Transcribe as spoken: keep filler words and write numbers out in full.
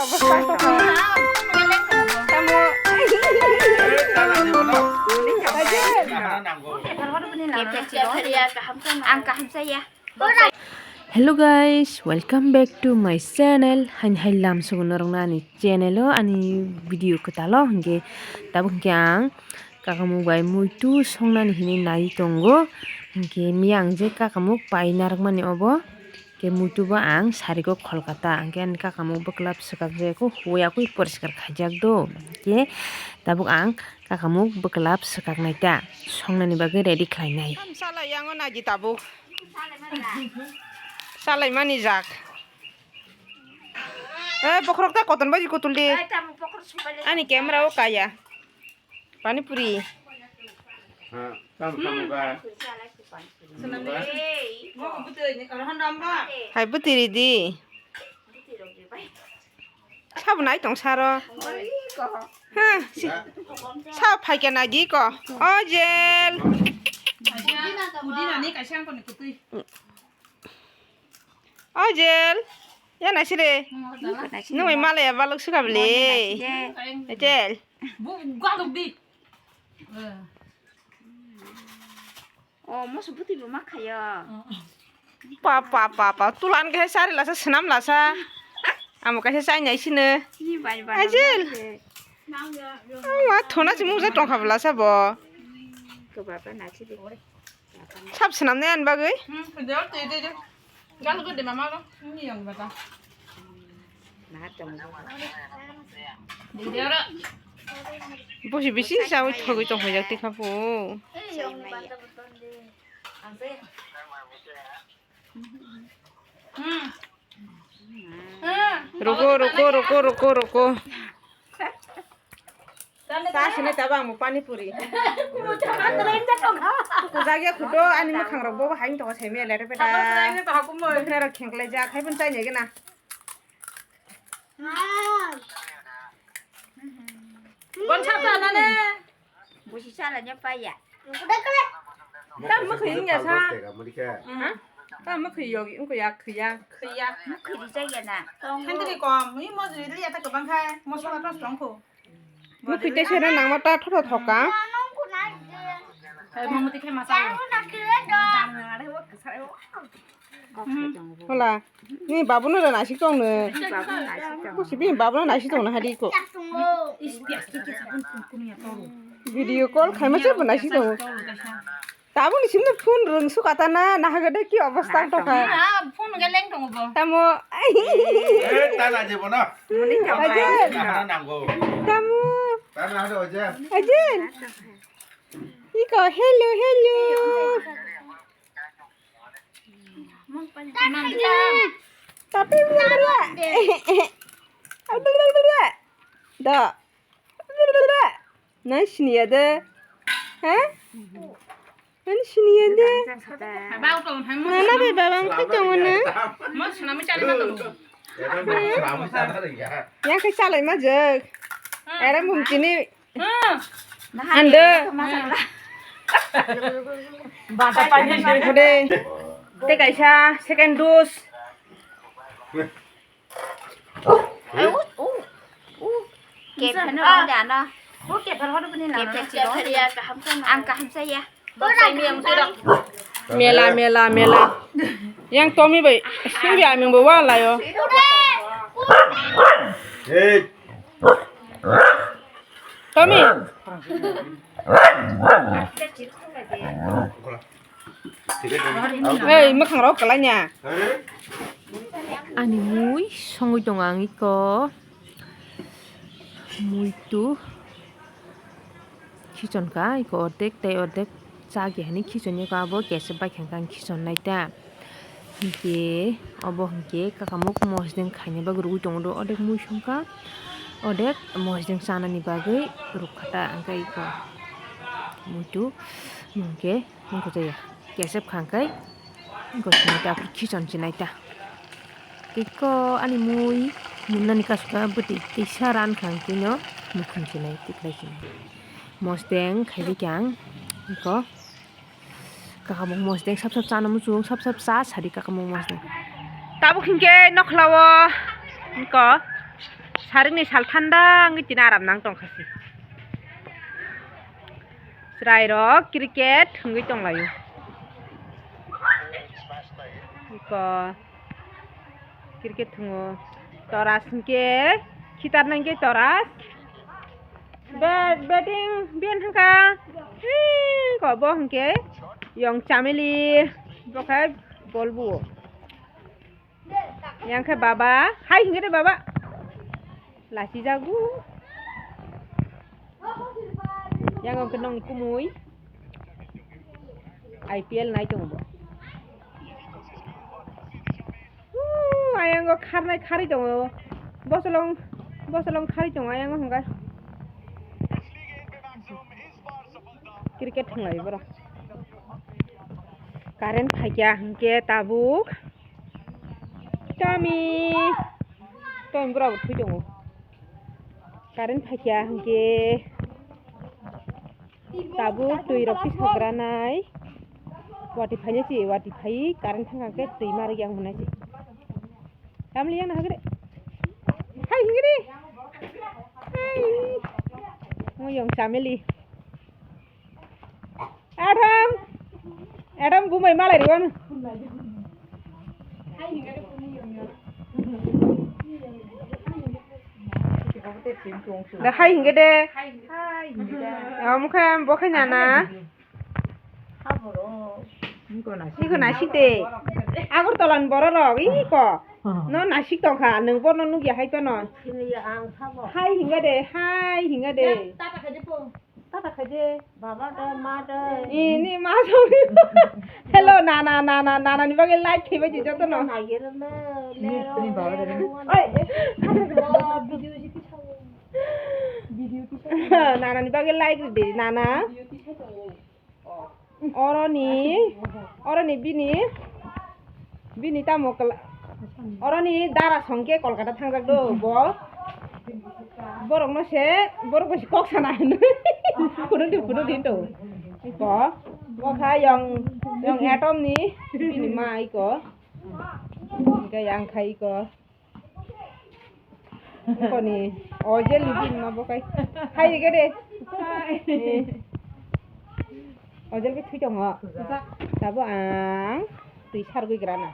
Tamo. Ang kaham saya. Hello guys, welcome back to my channel. Hain hai lam sugun norok na ani channel o, ani video kwtal o hwnkhe tabuk hwnkhe ang kakamuk bai muitu songnani hinwi nai tongo. Hwnkhe miya ang je kakamuk pai narwkmani obo. Hwnkhe muitu bo ang sarigo Kolkata. Hwnkhe ani kakamuk bwklap swkak je kho huya kwi poriskar khaijak do. Hwnkhe tabuk ang kakamuk bwklap swkak nai ta songnani bagwi ready khlai nai. Salai yango naji tabuk. Salai mani jak. Eh, bokhorok ta koton bai kutul di. Ani camera o kaya. Pani puri. Ha, tam tam ba. Hai bwtwi ridi. Sabo nai tong saro. Ha, si. Sa phaikya nai di ko. O jel. O jel. Ya nai sire. Nung mai mala ya balok suka bele. Jel. Bu galuk di. Oh, moso bwtwi bo ma khayo. Pa, pa, pa, pa. Tulan kaisa sari lasa, swnam lasa. Amo kaisa chai nai sino. Ni bai bai. Ajil. Ama thona si mungsa tongkha bwlasa bo. Ko baba na si de. Sab swnam nai ani bagwi. Hmm, ko de, de, de. Gal ko de mama ko. Ni yang bata. Bosi bisi sawi thogwi tongkha jak tikha po. Rogo, rogo, rogo, rogo, rogo. Ta sini taba ang pani puri. Kujagya kudo ani makhang rok bo hain tongo semi lere peta. Bokna rok khengklai jak hai pun chai nai gana. Bon chap ta na ne. Busi chala nya paya. Ta ma khoi nya sa. Ha? Ta ma khoi yogi, ko ya khoi ya. Khoi ya. Ma khoi ri chai ya na. Khandri kom, mi mo jui ri ya ta kabang khai. Mo sa ta strong ko. Bwtwi tei sero nangma ta thotho thoka. Hola, ni babuno da naisik tongno. Busi bini babuno naisik tongno hadi ko. Video call khaima se bo naisik tongo. Tabukni simi phone rwng sukatana, nahagade ki obostha tongkha. Ah, phone hwnkhe leng tongo bo. Tamo. Eh, tana je bono. Ajin. Tana nango. Tamo. Tana hado aja. Ajin. Iko, hello, hello. Tapi bla bla. Bla bla bla. Da. Nai siniya de. Ha? Nai siniya de. Nana bai baba ang khai tongo na. Yang khai salai ma jek. Era mung chini. Ando. Ode. Te kaisa second dose. Ai, u, u, u. Kepher no rong de ano. Kepher ya kaham sa. Ang kaham sa ya. Mela, mela, mela. Yang Tommy bai, sing ya ming bo wa la yo. Hey. Tommy. Ei, mwkhang rok kwlai nya. Ani mui songwi tongo ang iko. Muitu khichon kha, iko ordek tei ordek chagi hani khichon iko abo kesa bai khang khang khichon nai ta. Hinkhe obo hinkhe kakamuk mosdeng khaina bagwi rwgwi tongo do, ordek mui songkha, ordek mosdeng chanani bagwi rwkha ta, hwnkhe iko muitu hinkhe. Wngkha jaya kesep khangkai gosini ta khichon chinai ta. Tiko ani mui nunani kasu ka bwtwi tisa ran khang tino mukhung chinai tiklai chinai. Mosdeng khaibi kang ko kakamuk mosdeng sap sap chana muchung sap sap cha sadi kakamuk mosdeng. Tabuk hinkhe nokhlao ko. Saringni sal thanda wngwi tini aram nang tongkha se. Chwrairok cricket thwngwi tonglaio. Iko cricket thwngo. Toras hinkhe khitarna hinkhe Toras. Bat-, batting, biyan thangkha. Hii, ko bo hinkhe Yong Chamili. Bo khe bol buo. Yang khe baba. Hai hinkhe de baba. Lachijago. Yang khe nong kumui. I P L nai tongo bo. Uuu, ayango kharnai kharwi tongo. Bosolong, bosolong kharwi tongo ayango hwnkhai. Cricket thwnglai borok. Current phaikya hinkhe tabuk. Tami. Tami borok bo thwi tongo. Current phaikya hinkhe. Tabuk twi rok tisagranai. Watwi phainai se, watwi phai current thangkha khe twi ma rwgya wng hwnai se. Tamli yang na hagre. Hai hingre. Hai. Mo yong chameli. Adam. Adam bumai malai riwan. Da hai hingke de. Amkha bo khai nana. Niko nasik de. Agartala ni borok rok iko. No nasik tongkha, nwng borno nugya hai phano. Hai hinga de, hai hinga de. Tata khaide. Baba de, ma de. Ini ma song. Hello, nana, nana, nana ni bagwi like thaibai di joto no. Ni, ni baba de. Oi. Video si kisa. Video kisa. Nana ni bagwi like di, nana. Video kisa to. Oroni, oroni bini, bini tamo kla-, oroni dara songke Kolkata thangjak do bo. Borok no se, borok bo se kok sana hwnwi. Kuno di, kuno di to. Iko, bo kha yong, yong atom ni, bini ma iko. Iko yang kha iko. Koni, ojel ni bini ma bo kai. Hai ge de. Hai. Eh. Ojel ke thui tongo. Tabo ang twi sargwi grana.